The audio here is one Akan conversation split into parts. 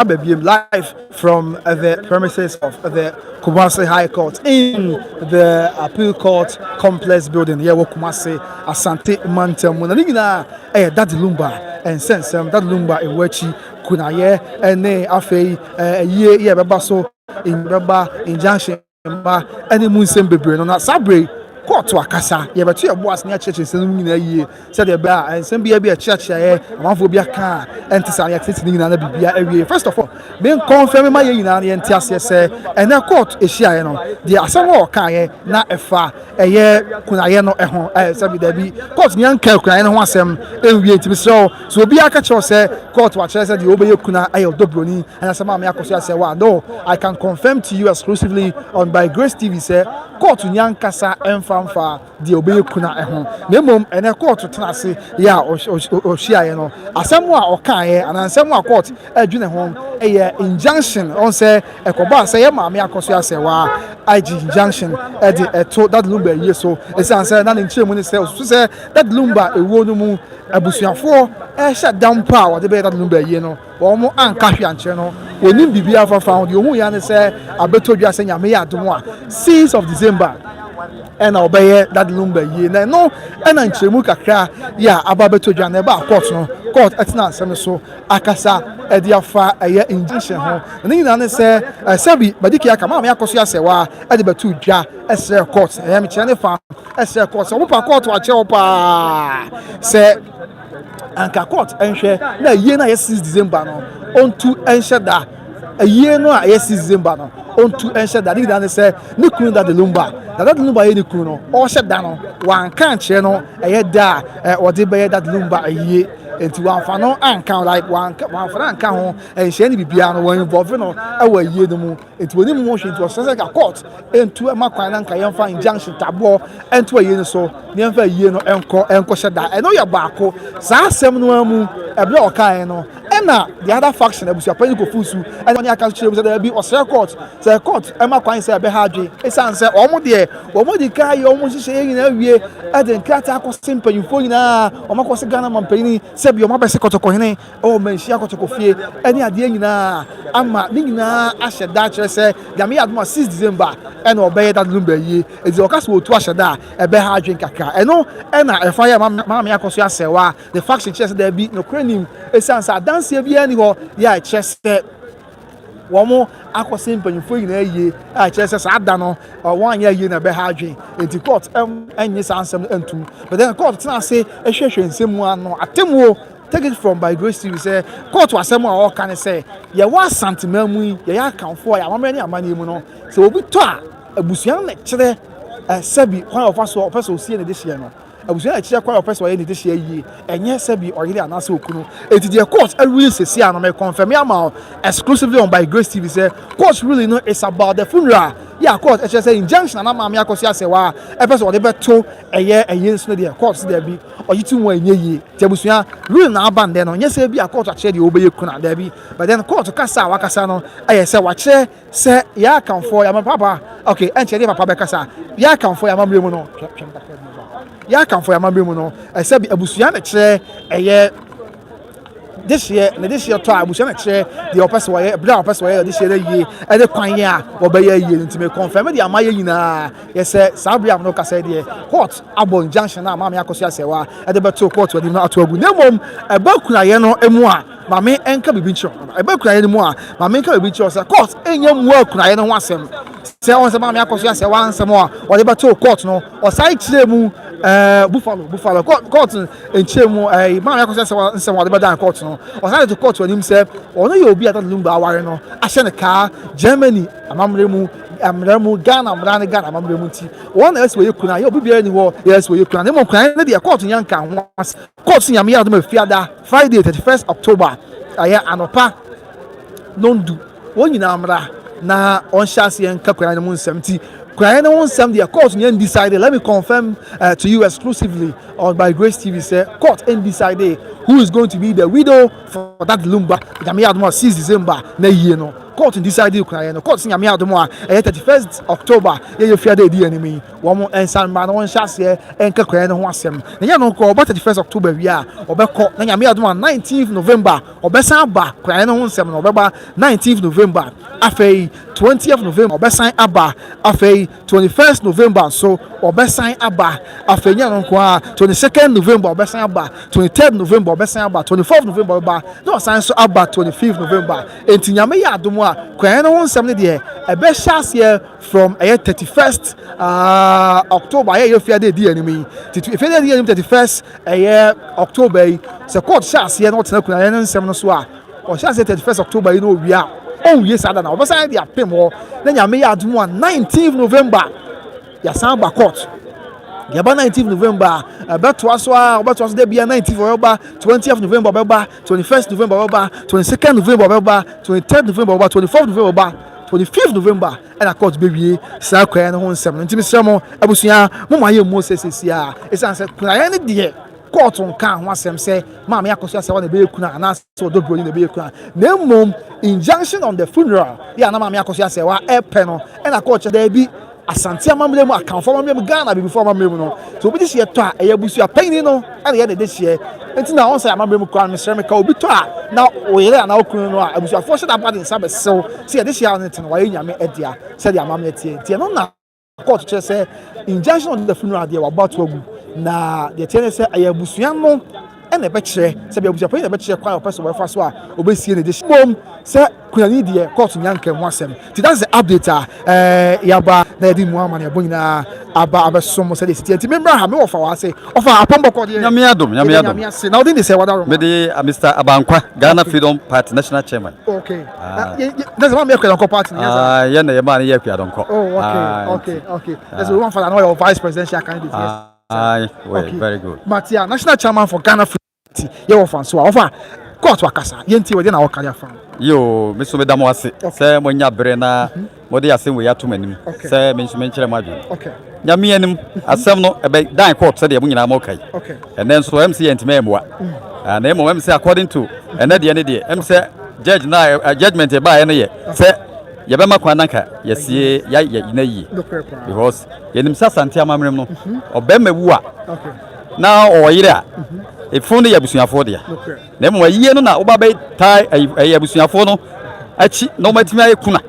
Aba biem live from the premises of the Kumasi High Court in the Appeal Court Complex building yɛwɔ Kumasi, Asante Mantam mu. Na ne nyinaa ɛyɛ Daddy Lumba nsɛnsɛm, Daddy Lumba ɛwɔ akyi kunayɛ ɛne afei ɛyie yɛ ɛbɛba so, bɛba injunction ba ɛne mu nsɛm bebree no. Na saa bere court akasa, yɛbɛto yɛ bo ase ne akyerɛkyerɛ nsɛm no nyinaa yie sɛdeɛ ɛbɛyɛ a nsɛm biara bi a ɛkyeakyea amanfoɔ bi aka a ɛnte saa, yɛtete ne nyinaa na biribia awie. First of all, me nkɔnfɛn ma yɛn nyinaa no yɛnte aseɛ sɛ ɛnɛ court ehyiaeɛ no deɛ, asɛm a ɔkaeɛ na ɛfa ɛyɛ kunayɛ no ɛho. Sɛbi, dabi, court ní anka kunayɛ no ho asɛm ɛnwie. Nti mesrɛ wo so, obi aka kyerɛw sɛ court wakyerɛ sɛ deɛ ɔbɛyɛ kuna ɛyɛ Ɔdɔ Broni ɛna sɛ Maame Akosua Serwaa, no. I can confirm to you exclusively on By Grace TV sɛ court ní ankasa ɛmfa mfa deɛ ɔbɛyɛ kuna ɛho, na mmom ɛnɛ court tena ase yɛ a ɔhyiaeɛ no, asɛm a ɔkaeɛ anaa nsɛm a court ɛdwene ho ɛyɛ injunction. Ɔn sɛ ɛkɔba sɛ yɛ Maame Akosua Serwaa agye injunction ɛde ɛto Daddy Lumba yie so, ɛsiane sɛ na ne nkyɛn mu ne sɛ ɔsusu sɛ Daddy Lumba ewuo no mu abusuafoɔ ɛhyɛ dan pa a wɔde bɛyɛ Daddy Lumba yie no, wɔn anka hwee ankyerɛ no, wɔnim biribi afafa ho. Deɛ ohun ya ne sɛ abɛtɔ dwa sɛ Nyame yɛ adom a, 6 of December ɛna ɔbɛyɛ Daddy Lumba yie. Na ɛno ɛna nkyerɛmu kakra yɛ a aba abɛtɔ dwa na ɛba court no, court ɛtena asɛm so akasa ɛde afa ɛyɛ injunction ho. Na ne nyinaa ne sɛ ɛsɛbi badiki aka Maame Akosua Serwaa ɛde bɛto dwa ɛsrɛ court, ɛyɛ mekyerɛ ne fa ɛsrɛ court sɛ ɔmo pa court akyerɛ wɔ paa sɛ anka court ɛnhwɛ na yie no a ɛyɛ 6 December no ɔntu ɛnhyɛ da. Ayie no a ɛyɛ 6 December no ɔntu ɛnhyɛ da. Ne nyinaa ne sɛ ne kunu Daddy Lumba na Daddy Lumba yɛ ne kunu no, ɔhyɛ da no wanka nkyerɛ no ɛyɛ da a ɔde bɛyɛ Daddy Lumba ayie, nti wamfa no anka, like wanka, wamfa no anka ho ɛnhyɛn ne biribiara no, wɔn involve no ɛwɔ ayie no mu, nti wɔn mu hwɛ. Nti wɔsɛ sɛ ka court ntu ɛma kwan na nka yɛmfa injunction taboɔ ɛnto ayie no so na yɛmfa ayie no ɛnkɔ hyɛ da. Ɛno yɛ baako. Saa asɛm no mu ɛbrɛ a ɔkaeɛ no, ɛna the other faction, abusuapanyin Kofi Owusu, ɛna ɔne aka kyerɛ mu sɛ dɛbi, ɔsrɛ court sɛ court ɛma kwan sɛ ɛbɛha adwe, ɛsiane sɛ wɔn deɛ wɔn di kan yɛ wɔn hyehyɛ yɛ nyinaa wie, ɛde nkrataa akɔse mpanyinfoɔ nyinaa, wɔn akɔse Ghana mampanyin, sɛbi wɔn abɛse Kɔtɔkɔhene ɛwɔ Manhyia Kɔtɔkɔfie ɛne adeɛ nyinaa ama ne nyinaa ahyɛ da kyerɛ sɛ Nyame yɛ adom a, 6 December ɛna ɔbɛyɛ Daddy Lumba yie. Eti ɔka sɛ wɔtu ahyɛ da a, ɛbɛha adwe kakra. Ɛno ɛna ɛfa yɛ Maame Akosua Serwaa the faction kyerɛ sɛ dɛbi, nokorɛ nim, esiane sɛ adanseɛ biara ni hɔ yɛ a ɛkyerɛ sɛ wɔn akɔse mpanyinfoɔ nyinaa yie a kyerɛ sɛ saa da no wɔn anyɛ yie na ɛbɛha adwene, nti court ɛnyɛ saa nsɛm no ntum. But then court tena ase ɛhwehwɛ nsɛm mu ano atemmuo. Take it from By Grace TV sɛ court asɛm a ɔka ne sɛ yɛwɔ Asanteman mu yi, yɛyɛ Akanfoɔ a yɛ amammerɛ ne amanneɛ mu no, sɛ obi tɔ a, abusua no na kyerɛ sɛbi kwan a ɔfa so ɔpɛ sɛ osie ne de hyɛ no. Abusua na kyerɛ kwan a ɔpɛ sɛ ɔyɛ ne de hyɛ yie, ɛnyɛ sɛbi ɔyere anaasɛ okunu. Eti deɛ court ɛruli sisi ano, mɛ confirm ama o exclusively on By Grace TV sɛ court ruling no is about the funeral. Yɛ a court ɛkyerɛ sɛ injunction ana Maame Akosua Serwaa ɛpɛ sɛ ɔde bɛto ɛyɛ nso no deɛ, court si dɛbi, ɔgye ti mu a ɛnyɛ yie. Te abusua ruling na aba ndɛ no, nyɛ sɛ bi a court akyerɛ deɛ ɔbɛyɛ kuna, dɛbi. But then court kasa a wakasa no ɛyɛ sɛ wakyerɛ sɛ yɛ Akanfoɔ yɛ ama papa, okay, ɛnkyɛn deɛ papa bɛkasa. Yɛ Akanfoɔ yɛ amammerɛ mu no, yɛ Akanfoɔ yɛ amammerɛ mu no, ɛsɛ bi abusua na kyerɛ ɛyɛ dehyeɛ na dehyeɛ tɔ a, abusua na kyerɛ deɛ ɔpɛ sɛ wɔyɛ, ebere a ɔpɛ sɛ wɔyɛ dehyeɛ no yie ɛne kwan yɛ a wɔbɛyɛ yie. Nti mɛ confirm de ama yɛ nyinaa yɛ sɛ saa bere a mo kasa deɛ, court abɔ injunction a Maame Akosua Serwaa ɛde bɛto court anim no ato agu. Na mmom ɛbɛ kunayɛ no mu a, maame nka biribi nkyerɛ, ɛbɛ kunayɛ no mu a, maame nka biribi nkyerɛ sɛ court ɛnyɛ mua kunayɛ no ho asɛm sɛ ɔn sɛ Maame Akosua Serwaa nsɛm a wɔde bɛto court no, ɔsan kyerɛ mu Buffalo court nkyɛn mu Maame Akosua Serwaa nsɛm a wɔde bɛdan court no, ɔsan de to court anim sɛ ɔno yɛ obi a Daddy Lumba aware no ahyɛ ne kaa Germany amammerɛ mu, ammerɛ mu, Ghana mmara ne Ghana amammerɛ mu, nti wɔn na ɛsɛ wɔyɛ kuna yɛ obi biara ni hɔ yɛ ɛsɛ wɔyɛ kuna. Ne mu kuna ne deɛ, court nyɛ nka ho ase. Court Nyame yɛ adom Efiada, Friday 31st October, ɛyɛ anɔpa nondu, wɔn nyinaa mmra na ɔnhyɛ aseɛ nka kwan no mu nsɛm. Nti kwan no ho nsɛm deɛ, court nyɛ decide. Let me confirm to you exclusively on By Grace TV sɛ court n decide who is going to be the widow for Daddy Lumba. Nyame yɛ adom a, 6 December na yie no. Court decide kunaeɛ no, court sɛ Nyame adom a, ɛyɛ 31st October, yɛyɛ fiada edi anim yi, wɔn nsa mma na wɔn nhyɛ aseɛ nka kunaeɛ no ho asɛm. Na nyɛ no nko, ɔba 31st October wie a, ɔbɛkɔ, na Nyame adom a, 19th November ɔbɛsan aba. Kunaeɛ no ho nsɛm no, ɔbɛba 19th November, afei 20th November ɔbɛsan aba, afei 21st November nso ɔbɛsan aba. Afei nyɛ no nko a, 22nd November ɔbɛsan aba, 23rd November ɔbɛsan aba, 24th November ɔbɛba, na ɔsan nso aba 25th November. Enti Nyame yɛ adom a, kunaeɛ no ho nsɛm no deɛ, ɛbɛhyɛ aseɛ from ɛyɛ 31st October, ɛyɛ fiade edi anim yi. Titi efiade edi anim, 31st ɛyɛ October yi, sɛ court hyɛ aseɛ na ɔtena kunaeɛ no nsɛm no so a, ɔhyɛ aseɛ 31st October yi na owie a, ɔnwie saa da na ɔbɛsan de apem hɔ, na Nyame yɛ adom a, 19th November yɛasan ba court. Yɛba 19th November a, ɛbɛtoa so a, ɔbɛtoa so dɛ bia 19th ɔbɛba, 20th November ɔbɛba, 21st November ɔbɛba, 22nd November ɔbɛba, 23rd November ɔbɛba, 24th November ɔbɛba, 25th November ɛna court bɛwie saa kwan no ho nsɛm no. Nti mesrɛ mo, abusua, mo ma yɛ mu sɛsɛsi a, ɛsiane sɛ kunaeɛ no deɛ, court nka ho asɛm sɛ Maame Akosua Serwaa na ɛbɛyɛ kuna anaasɛ Ɔdɔ Buroni na ɛbɛyɛ kuna, na mmom injunction on the funeral yɛ ana Maame Akosua Serwaa ɛpɛ no, ɛna court kyerɛ daabi. Asante amammerɛ mu, Akanfo amammerɛ mu, Ghana bibifo amammerɛ mu no, sɛ obi de hyɛ tɔ a, ɛyɛ abusua panyin no ɛna yɛ ne de hyɛ. Nti na ɔn sɛ amammerɛ mu koraa no, mesrɛ, meka obi tɔ a, na oyere anaa okunu no a, abusuafoɔ hyɛ daba de nsa bɛsew sɛ yɛde hyɛ a, no te no wayɛ Nyame ɛdea sɛdeɛ amammerɛ teɛ. Nti ɛno na court kyerɛ sɛ injunction on the funeral deɛ, wabɔ ato agu, na deɛ teɛ ne sɛ ɛyɛ abusua no ɛna ɛbɛkyerɛ sɛ bia abusua panyin na ɛbɛkyerɛ kwan a ɔpɛ sɛ wɔbɛfa so a ɔbɛsie ne de hyɛ. Mmom sɛ kunani deɛ, court nya nka mu asɛm. Nti that's the update a yaba na yɛde mu ama na yɛbɔ nyinaa aba abɛsom sɛdeɛ ɛsi teɛ. Nti memmra ha, mewɔ fa wɔ ase, ɔfa apɔmbɔkɔ deɛ. Nyame adom, Nyame yɛde adom. Nyame ase. Na wode ne sɛ wada Roma. Mede Mr Abankwa, Ghana Freedom Party national chairman. Okay, na sɛ maame Akua Donkor party ne yɛ saa. Ah, yɛn na yɛmaa no yɛ Akua Donkor. Oh, okay. Okay, that's the one father na ɔyɛ vice presidential candidate, yes. Ah, well, very good. Matia, national chairman for Ghana Freedom Party, yɛwɔ fa nso a wɔfa court wakasa, yɛntie wɔde na wɔka de afa. Yo, me so meda mo ase sɛ moanya berɛ na mode asɛm wei ato m'anim sɛ me nso menkyerɛ mo adwene. Nyame anim, asɛm no ɛbɛ dan court sɛdeɛ mo nyinaa moka yi. Ɛnɛ nso ɛm sɛ yɛntumi ɛmmoa. Ah, na mmom ɛm sɛ according to ɛnɛ deɛ ne deɛ, ɛm sɛ judge na judgement ɛbaeɛ no yɛ sɛ yɛbɛma kwan nanka yɛsie yɛayɛ na yie, Nokorɛ paa. because yɛnim sɛ Asante amammerɛ mu no, ɔbɛrima wu a na ɔwɔ yere a, efunu no yɛ abusuafoɔ dea. Na mmom ayie no na woba bɛtaa ɛyɛ abusuafoɔ no akyi na wɔatumi ayɛ kuna.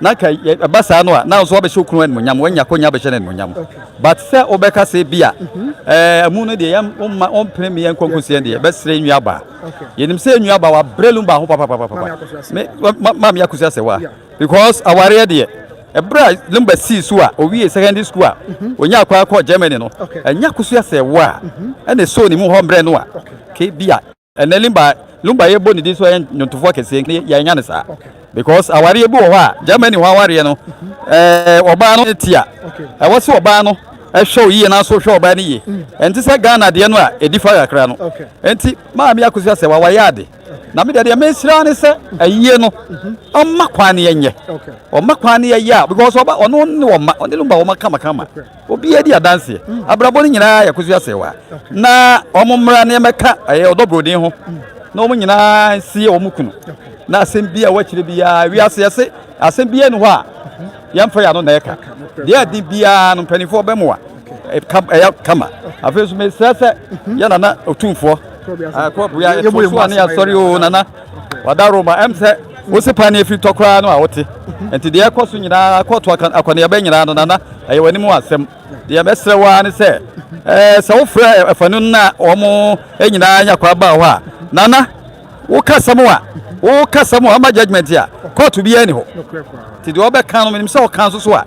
Na ka ɛba saa no a, na nso wabɛhyɛ okunu animuonyam, wanya akɔnya abɛhyɛ no animuonyam. But sɛ wobɛka sɛ bi a amu no deɛ, yɛn womma wɔmpene me yɛn nkɔnkɔsia deɛ, bɛsrɛ nnuaba. Yɛnim sɛ nnuaba wabrɛ Lumba ho papapapapa. Me Maame Akosua Serwaa, because awareɛ deɛ, ɛberɛ a Lumba sii so a owie secondary school a, onya akɔ akɔ Germany no, ɛnyɛ Akosua Serwaa ɛna ɛsoo ne mu hɔ mmerɛ no a ke bi a ɛnɛ Lumba yɛbɔ ne din so, ɛyɛ nnwontofoɔ kɛseɛ, yɛnya ne saa, because awareɛ bi wɔ hɔ a, Germany hɔ awareɛ no, ɔbaa no ti a ɛwɔ sɛ ɔbaa no ɛhwɛ wo yie na nso hwɛ ɔbaa no yie. Ɛnti sɛ Ghana deɛ no a ɛdi fa kakra no. Ɛnti Maame Akosua Serwaa wayɛ ade, na me deɛ mesra ne sɛ ayie no, ɔmma kwan ne yɛnyɛ, ɔmma kwan ne yɛyɛ a, because ɔba ɔno ne ɔma ɔne Lumba wɔma kamakama, obiara di adanseɛ. Abrabɔ no nyinaa yɛ Akosua Serwaa, na ɔmo mmra ne yɛmɛka ɛyɛ Ɔdɔ Burodin ho na ɔmo nyinaa nsie ɔmo kunu. Na asɛm bi a wɔakyerɛ biara, wiase yɛse asɛm biara ni hɔ a yɛmfa yɛ ano na ɛka deɛ ɛde biara no, mpanimfoɔ bɛmoa ɛyɛ kama. Afei nso mesrɛ sɛ yɛ nana Otumfoɔ kɔbea ɛto so a ne yɛasɔre o, nana wada Roma, ɛm sɛ wosi pa ne ɛfiri tɔ koraa no a wote. Nti deɛ ɛkɔ so nyinaa, kɔɔto akɔneaba nyinaa no, nana, ɛyɛ w'anim asɛm. Deɛ mɛsrɛ wo ara ne sɛ sɛ wofrɛ ɛfanu no na wɔn nyinaa nya kwa baa hɔ a, nana, woka sɛm a ama judgement a court biara ni hɔ. Nti deɛ ɔbɛka no, menim sɛ ɔka nso so a,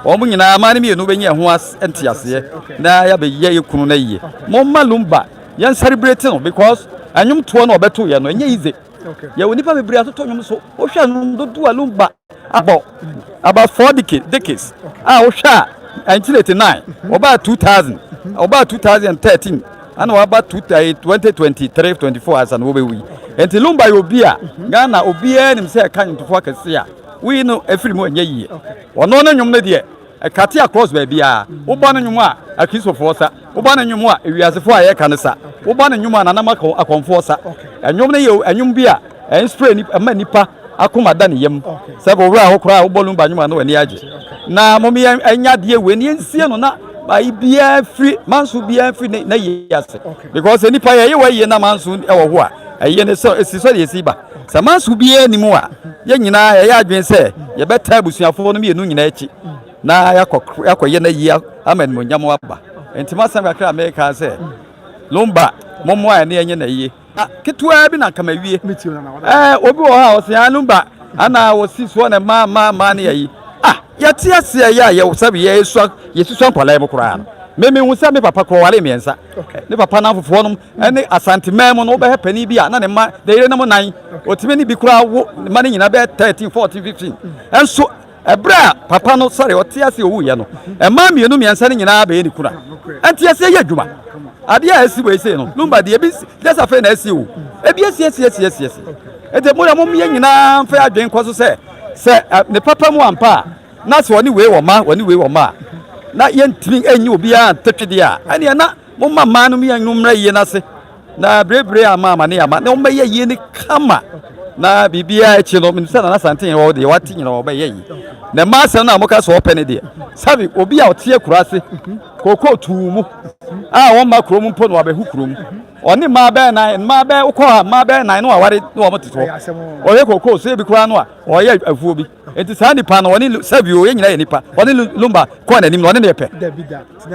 wɔn nyinaa maa no mmienu bɛnya ɛho nteaseɛ na yɛabɛyɛ yɛ kunu no yie. Momma Lumba yɛn celebrate no, because ɛnwom toɔ no ɔbɛto yɛ no, ɛnyɛ easy. Yɛwɔ nipa bebree atoto nwom so. Wohwɛ nwom dodoɔ a Lumba abɔ about 4 decades a, wohwɛ a, 1989 ɔbaa, 2000 ɔbaa, 2013 ana waba, 2023 24 asa na wɔbɛwu yi. Nti Lumba yɛ obi a Ghana obiara nim sɛ ɛka nnwomtofoɔ akɛse a woyi no afiri mu, ɛnyɛ yie. Ɔno ne nnwom no deɛ, ɛcut across baabiara. Wobɔ no nnwom a, akristofoɔ sa. Wobɔ no nnwom a, ewiasefoɔ a yɛka no sa. Wobɔ no nnwom a, nanam akɔmfoɔ sa. Ɛnwom no yɛ ɛnwom bi a ɛnspray ɛma nipa. akoma da ne yam sɛ owura hɔ koraa wobɔ Lumba nnwom a na w'ani agye. Na mom yɛn anya adeɛ wei ne yɛnsie no na ayi biara firi manso biara firi ne na yie ase, because nipa yɛyɛ wɔ yie na manso wɔ hɔ a, ɛyɛ ne sɛ esi sɛ yɛsi ba sɛ manso biara ni mu a, yɛn nyinaa yɛyɛ adwene sɛ yɛbɛta abusuafoɔ no mmienu nyinaa akyi na yɛakɔyɛ no yie ama animonyam aba. Nti masɛm kakra a meka sɛ Lumba, mommoa yɛne yɛnyɛ na yie. Ah, ketewa bi na nka mawie. Obi wɔ hɔ a ɔsɛ ah, Lumba ana wɔsi soɔ na mmaa mmaa mmaa ne yɛyi. Ah, yɛte aseɛ yɛ a yɛ sɛbi yɛsua yɛsusua nkwadaa yi mu koraa no. Mimi hu sɛ me papa korɔ ware mmiɛnsa. Ne papa n'afofoɔ nom ɛne Asanteman mu no, wobɛhɛ panin bi a na ne mma ne yere nom nan. Otumi ne bi koraa wo ne mma no nyinaa bɛyɛ 13, 14, 15. Ɛnso ɛberɛ a papa no sɔre ɔte ase owuiɛ no, mmaa mmienu mmiɛnsa no nyinaa bɛyɛ ne kuna. Ɛnti ɛsɛ yɛ adwuma. Adeɛ a ɛsi wɔ ese no, Lumba deɛ ebi gyɛ sɛ afei na ɛsi o. Ebi esi esi esi esi esi. Ɛnti mo yɛ mo yɛ nyinaa mfa adwene nkɔ so sɛ ne papa mu ampa a, na sɛ ɔne wei wɔ ma, ɔne wei wɔ ma a, na yɛntumi ɛnyi obiara ntetwe deɛ a, ɛneɛ na momma mmaa no mmienu mmra yie no ase. Na berebere ama ama ne ama na wɔbɛyɛ yie ne kama. Na biribiara akyi no, menim sɛ Nana Asante wɔ deɛ wate nyina wɔbɛyɛ yi. Na mmaa asɛm no a moka sɛ ɔpɛ ne deɛ, sɛbe obi a ɔte akura ase kookoo tuu mu a wɔmma kurom mpo na wabɛhu kurom, ɔne mmaa bɛyɛ nan, mmaa bɛyɛ wokɔ ha mmaa bɛyɛ nan na waware na wɔn te soɔ, ɔyɛ kookoo so ebi koraa no a ɔyɛ afuo bi. Nti saa nipa no ɔne sɛbi o, yɛn nyinaa yɛ nipa, ɔne Lumba kɔɔ n'anim no ɔne ne yɛ pɛ.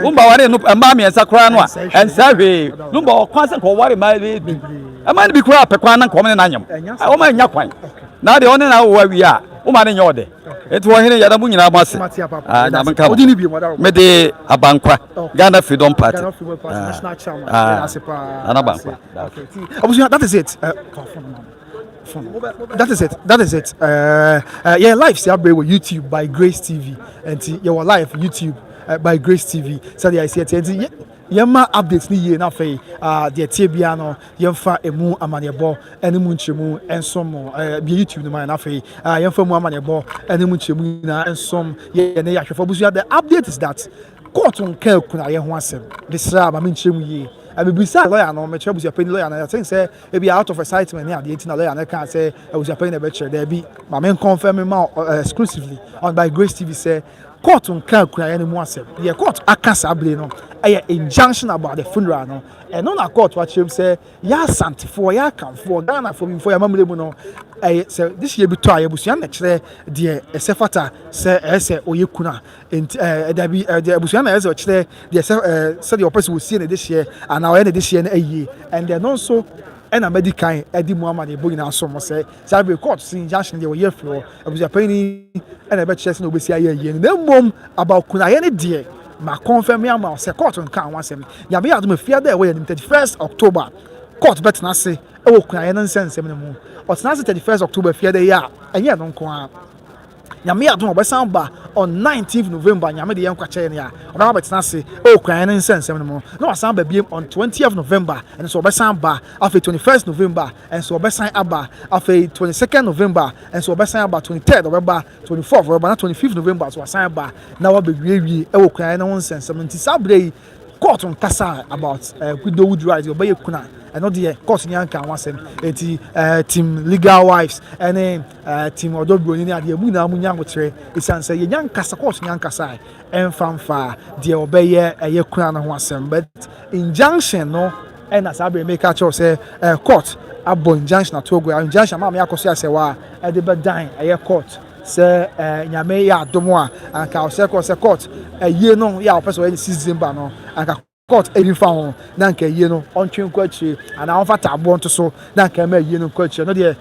Lumba ware no mmaa mmiɛnsa koraa no a ɛnsɛ hwee. Lumba ɔkwan sɛ nka ɔware mmaa bɛyɛ 10, mmaa no bi koraa pɛ kwan na nka wɔn ne n'anyam, wɔn anya kwan na deɛ ɔne na awo awie a woma ne nyɛ ɔdɛ. Nti ɔhene, yɛda mo nyinaa mo ase. Nyame nka mo. Mede Abankwa, Ghana Freedom Party. Nana Abankwa. Abusua, that is it. That is it. That is it. Yeah, live si abre wɔ YouTube by Grace TV. Nti yɛwɔ live YouTube by Grace TV. Sɛdeɛ ɛsi ɛteɛ nti yɛma updates ni yie na afei deɛ tie biara no yɛmfa emu amaneɛbɔ ɛne mu nkyerɛmu nsom mo. Bie YouTube no ma yɛn, afei yɛmfa mu amaneɛbɔ ɛne mu nkyerɛmu nyinaa nsom yɛ ne yɛahwɛfo. Abusua, the update is that court nka kunayɛ ho asɛm. Mesrɛ a ma me nkyerɛmu yie. Mebisa lawyer no, mekyerɛ abusuapanyin lawyer no, I think sɛ ebi out of excitement ne adeɛ nti na lawyer no kaa sɛ abusuapanyin na ɛbɛkyerɛ. Daabi, ma me confirm ma exclusively on by Grace TV sɛ court nka kunayɛ no mu asɛm. Deɛ court aka saa bere no ɛyɛ injunction about the funeral no. Ɛno na court wakyerɛ mu sɛ yɛ Asantefoɔ, yɛ Akanfoɔ, Ghanafoɔ bi mfoɔ yɛ amammerɛ mu no, ɛyɛ sɛ this year bi tɔ a, yɛabusua na kyerɛ deɛ ɛsɛ fata sɛ ɛyɛ sɛ ɔyɛ kuna. Nti dabi, deɛ abusua na ɛyɛ sɛ ɔkyerɛ deɛ sɛ sɛdeɛ ɔpɛ sɛ wɔsie ne de hyeɛ anaa ɔyɛ ne de hyeɛ no ayie. And ɛno nso ɛna mɛdi kan ɛdi mu ama ne ɛbɔ nyinaa so mo sɛ saa bere court si injunction deɛ wɔyɛ afiri hɔ, abusuapanyin ɛna ɛbɛkyerɛ sɛ na obɛsi ayɛ ayie no. Na mmom about kunayɛ ne deɛ, ma confirm ama sɛ court nka ho asɛm. Nyame yɛ adom, afia da ɛwɔ yɛ nim 31st October, court bɛtena ase ɛwɔ kunayɛ no nsɛnsɛm no mu. Ɔtena ase 31st October afia da yi a, ɛnyɛ no nko ara. Nyame yɛ adom, ɔbɛsan ba on 19th November. Nyame de yɛn nkwakyɛ ne a, ɔbɛba bɛtena ase ɛwɔ kunayɛ no nsɛnsɛm no mu na wasan ba biem on 20th November. Ɛno nso ɔbɛsan ba. Afei 21st November ɛnso ɔbɛsan aba. Afei 22nd November ɛnso ɔbɛsan aba. 23rd ɔbɛba, 24th ɔbɛba, na 25th November so wasan aba na wabɛwiewie ɛwɔ kunayɛ no ho nsɛnsɛm no. Nti saa berɛ yi court nkasa about widowhood right, ɔbɛyɛ kuna, ɛno deɛ court ni anka ho asɛm. Eti team legal wives ɛne team Ɔdɔ Buroni ne adeɛ mu nyinaa mu nya ahokyerɛ, esiane sɛ yɛnya nkasa, court nya nkasa ɛnfa nfa deɛ ɔbɛyɛ ɛyɛ kuna no ho asɛm. But injunction no ɛna saa abiri meka kyerɛw sɛ court abɔ injunction ato agu, injunction maame akɔ so asɛ wa ɛde bɛdan ɛyɛ court sɛ Nyame yɛ adom a, anka ɔsɛ kɔ sɛ court ɛyie no yɛ a ɔpɛ sɛ ɔyɛ ne 6 December no, anka court ɛyi nfa ho na anka ɛyie no ɔntwe nkɔ akyire anaa ɔnfa taaboɔ nto so na anka ɛma ɛyie no nkɔ akyire no deɛ.